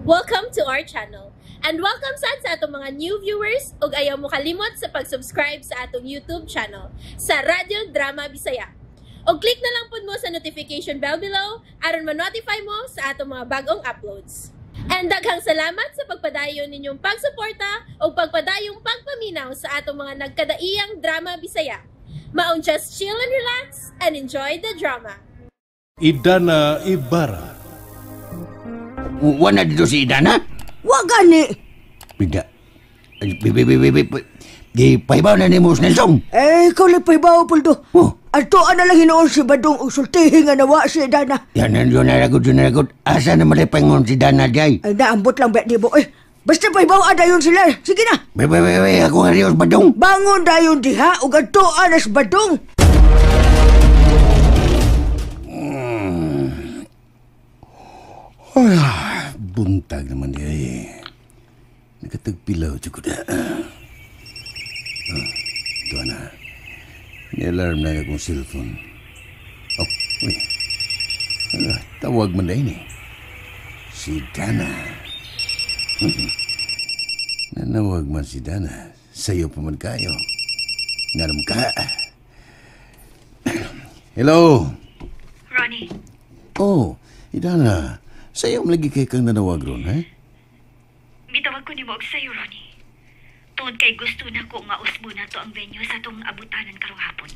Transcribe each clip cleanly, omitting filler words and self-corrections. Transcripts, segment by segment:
Welcome to our channel. And welcome sad sa atong mga new viewers ug ayaw mo kalimot sa pag-subscribe sa atong YouTube channel sa Radyo Drama Bisaya. Og click na lang pud mo sa notification bell below aron ma-notify mo sa atong mga bagong uploads. And daghang salamat sa pagpadayon ninyong pagsuporta ug pagpadayong pagpaminaw sa atong mga nagkadaiyang drama Bisaya. Maong just chill and relax and enjoy the drama. Idana Ibarra. Wala dito si Idana? Wa gani. Bida. Di pahibaw na ni Mos Nelson. Eh, ikaw lang pahibaw, Puldo. Oh. Atoan na lang hinuon si Badong og sultihi nga nawa si Idana. Yan, yun na ragot, yun na ragot. Asa na malipangon si Dana jay? Ay, naambot lang ba di mo? Eh, basta pahibaw dayon sila. Sige na. Be, be, be, be, ako nga Rios Badong. Bangon dayon diha ug atoan na si Badong. Ay, buntag naman diya eh. Nakatagpilaw siya ko na. Ito na. May alarm na akong cellphone. Oh, uy. Tawag man na eh. Si Dana. Nanawag man si Dana. Sa'yo pa man kayo. Ngaram ka. Hello? Ronnie. Oh, Idana. Sa'yo lagi kay kang nanawag ron, ha? Bitawag ko ni mo og sayo, Ronnie. Tungod kay gusto na ko nga usbo na to ang venue sa atong abutanan karong hapon.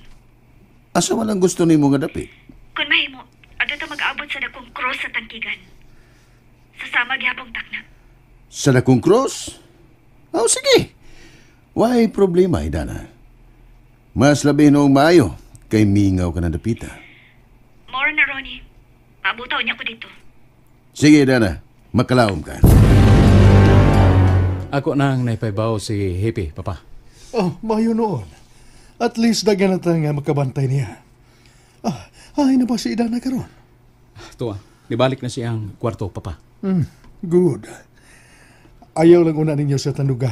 Asa man ang gusto nimo nga dapit? Kun mahimo, adto ta mag-abot sa dakong cross sa Tangkigan. Sa sama gihapong takna. Sa dakong cross? Oh, sige. Why problema, Idana? Mas labi noong maayo kay mingaw ka na dapita. More na, Ronnie. Paabutaw niya ko dito. Sige, Dana. Makalaom ka. Ako nang naipaybaw si Hippie, Papa. Oh, mayo noon. At least daghan na ta nga makabantay niya. Ah, ay na ba si Idana karon? Tuwa, nibalik na siyang kwarto, Papa. Good. Ayaw lang una ninyo sa tanuga.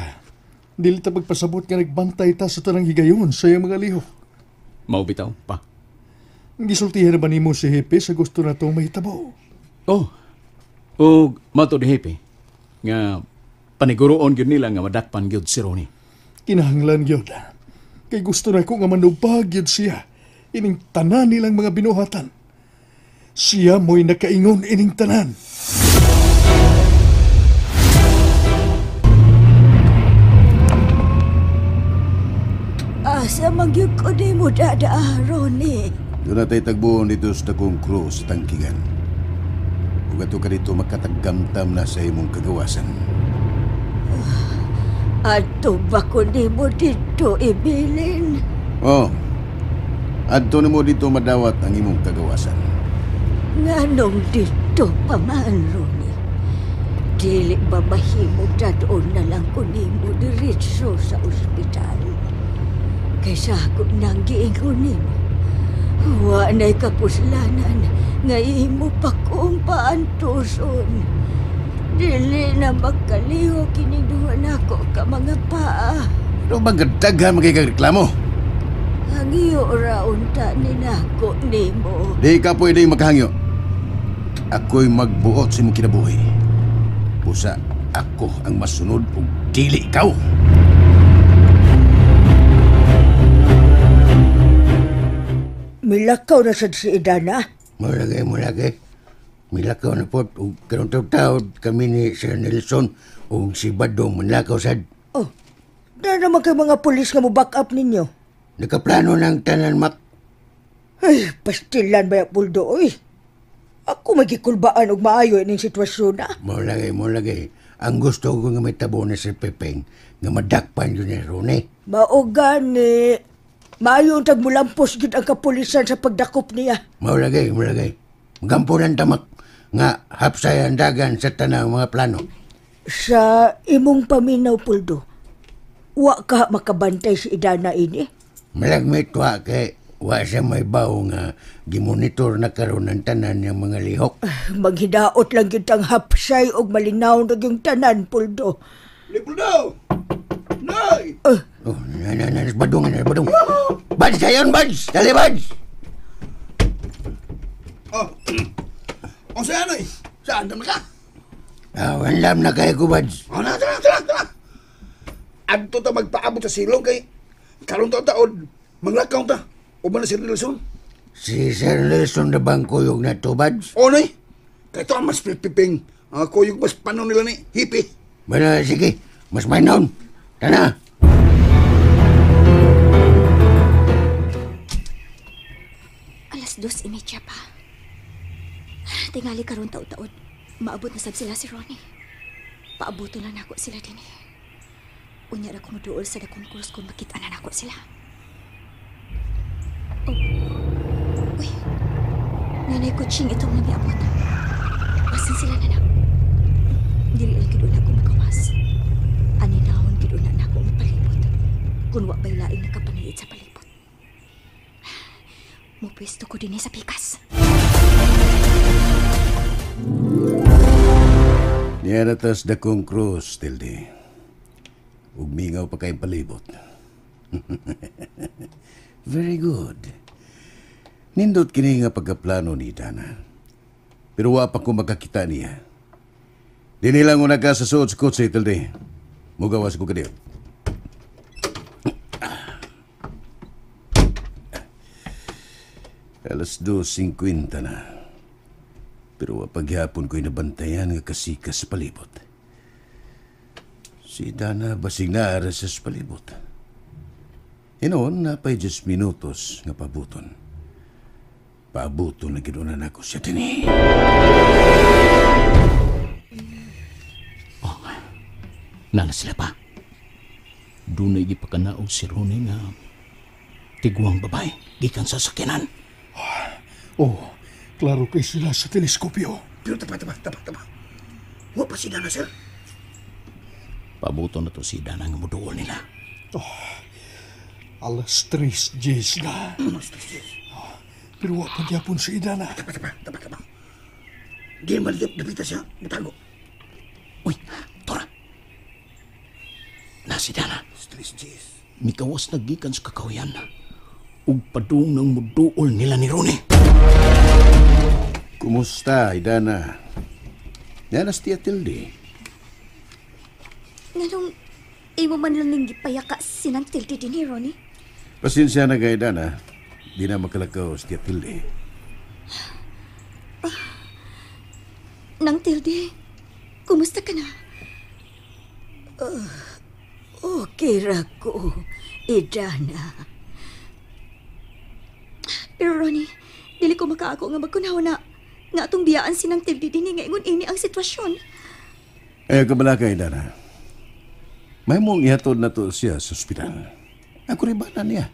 Dili ta pagpasabot nga nagbantay ta sa tanang higayon sa iyang mga lihok. Maubitaw, pa. Gisultihan na ba nimo si Hippie sa gusto na itong mahitabo? Oh, og mato ni Hippie, nga paniguroon gyud nila nga madakpan gyud si Ronnie. Kinahanglan gyud. Kay gusto na ko nga manubag gyud siya ining tanan nilang mga binuhatan. Siya mo'y nakaingon ining tanan. Asa man gyud ko nimo dada, Ronnie? Doon na tayo tagbuon dito sa dakong cross sa Tangkigan. Ug ato ka dito makatagamtam na sa imong kagawasan. Adto ba ko nimo dito ibilin? Oh, adto nimo dito madawat ang imong kagawasan. Nganong dito pa man, Ronnie? Dili ba mahimong dadon na lang ko nimo diretso sa ospital? Kaysa ako nang giingon nimo. Wa na'y kapuslanan nga imo pa kong paantuson. Dili na magkaliho kining duha nako ka mga paa. Ano bang gadaghan magkikagreklamo? Hangyo ra unta ni nako nimo. Di ka pwede makahangyo. Ako'y magbuot sa imong kinabuhi. Busa ako ang masunod ug dili ikaw. Milakaw na sad si Idana. Mulagay, mulagay. Milakaw na po. Ug karong taw-taw kami ni Sir Nelson ug si Badong manlakaw sad. Oh, na naman kay mga pulis nga mo back up ninyo. Nakaplano ng tanan, Mak. Ay, pastilan ba ya, Puldo, oy. Ako magikulbaan og maayo ining sitwasyon na. Mulagay, mulagay. Ang gusto ko nga may tabo na si Pepeng nga madakpan yun ni Ronnie. Mao gani. Maayo ang tagmulampos gid ang kapulisan sa pagdakop niya. Mulagay, mulagay. Gampunan tamak nga hapsay ang dagan sa tanang mga plano. Sa imong paminaw, Puldo, wa ka makabantay si Idana ini? Malagmit wa kay wa siya may baw nga gimonitor na karon ang tanan niyang mga lihok. Maghidaot lang gyud tang hapsay og malinaw na gyung tanan, Puldo. Puldo! Nay! Oh, na na na, badong na badong. Bads kayon, bads! Dali, bads! Oh. O sa ano eh? Saan naman ka? Alam na kayo ko, Bads. Oh, na, tara, tara, tara. Adto ta magpaabot sa silong kay karon taon, manglakaw ta. Uban na si Nelson. Si Sir Nelson na bang kuyog na to, Bads? O, nay. Kaya ito ang mas pipiping. Ang kuyog mas panon nila ni hippie. Bueno, sige. Mas mainon. Tana. Alas 2:30 pa. Tingali karon taod-taod. Maabot na sab sila si Ronnie. Paaboto lang nako sila din eh. Unya ra ko moduol sa dakong krus kung makita na nako sila. Oh. Uy. Nanay kutsing itong namiabot. Basin sila na na. Dili lang gid una ko makawas. Aninahon gid una nako mapalibot. Kun wa bay laing nakapaniid sa palibot. Mupwesto ko dinhi sa pikas. Niya na tas dakong krus, Tilde. Ugmingaw pa kayong palibot. Very good. Nindot kini nga pagkaplano ni Dana. Pero wa pa ko magkakita niya. Di nilang una ka sa suot sa kotse, Tilde. Mugawas ko kadiyo. Alas 2:50 na. Pero paghapon ko'y nabantayan nga kasikas sa palibot. Si Dana basig na aras sa palibot. Hinoon, napay 10 minutos nga pabuton. Pabuton na ginunan ako siya dinhi. Oh, nana sila pa. Dunay gipakanaog si Ronnie nga tiguang babae gikan sa sakyanan. Oh, klaro kay sila sa teleskopyo. Pero tapa. Wa pa si Dana, sir. Pabuto na to si Dana nga muduol nila. Oh, alas 3:10 na. Alas 3:10. Oh, pero wa pa gyapon si Dana. Tapa. Di man dapita siya, mutago. Uy, Tora. Na si Dana. 3:10. Mikawas na gikan sa kakahuyan. Ug padung ng muduol nila ni Ronnie. Kumusta, Idana? Nanas tiya Tilde. Nganong imo man lang ning gipayaka sinang Tilde din ni Ronnie? Pasensya na kay Idana. Di na makalakaw si tiya Tilde. Nang Tilde, kumusta ka na? Okay ra ko, Idana. Pero Ronnie, dili ko makaako nga magkunaw na nga atong biyaan sinang Tilde dinhi nga ingon ini ang sitwasyon. Ayaw ka bala kay Dana. May mong ihatod na to siya sa ospital. Ako rin ba na niya?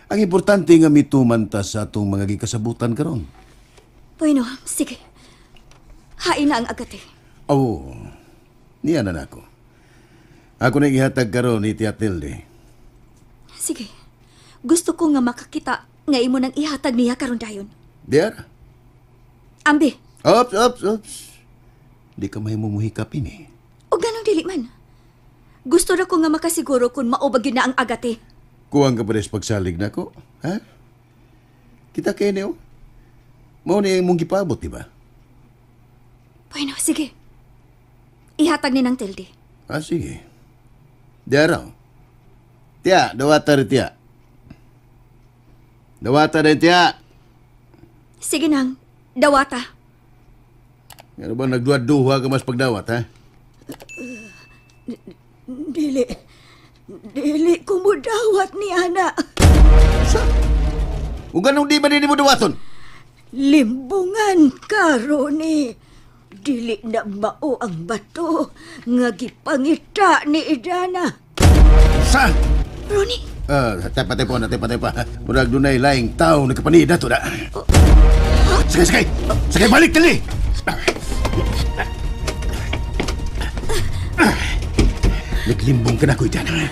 Ang importante nga mituman ta sa atong mga gikasabutan karon. Bueno, sige. Hain na ang agate. Oo. Niya na nako. Ako na ihatag karon ni Tia Tilde. Sige. Gusto ko nga makakita nga imo nang ihatag niya karon dayon. Diar? Ambi. Ops. Di ka may mumuhikapin eh. O ganong dili man. Gusto ra ko nga makasiguro kung maubag yun na ang agate. Kuwang ka pa rin pagsalig na ko, ha? Kita kayo niyo. Mao ni imong gipabot, di ba? Bueno, sige. Ihatag ni ng Tilde. Ah, sige. Diaraw. Tiya, dawata rin tiya. Dawata rin tiya. Sige nang, dawata. Ano ba nagduha-duha ka mas pagdawat, ha? Dili. Dili ko mo dawat ni Ana. Sa? Kung ganun di ba din mo dawaton? Limbungan ka, Ronnie. Dili na mao ang bato nga gipangita ni Idana. Sa? Ronnie? Tepa. Murag dunay laing tao nagkapanida to na. Sakay! Sakay, balik, dali! Naglimbong ka na ko, Idana.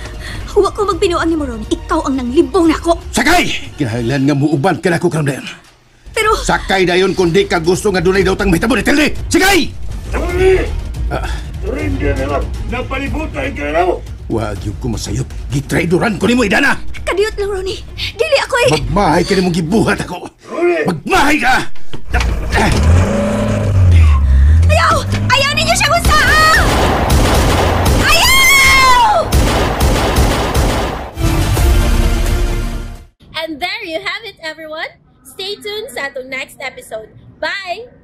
Huwag ko magbinuang ni mo, Ronnie. Ikaw ang nanglimbong na ako. Sakay! Kinahanglan nga muuban ka na ako karon dayon. Pero... Sakay dayon kung di ka gusto nga dunay daw tang mahitabo ni Tilde. Sakay! Ronnie! Surrender na lang! Napalibutan ka na mo! Wag yung kumasayop. Gitraidoran ko ni mo, Idana! Kadiyot lang, Ronnie. Dili ako eh! Magmahay ka ni mong gibuhat ako! Ronnie! Magmahay ka! Ayaw! Ayaw ninyo siya gusaan! you have it, everyone. Stay tuned sa atong next episode. Bye!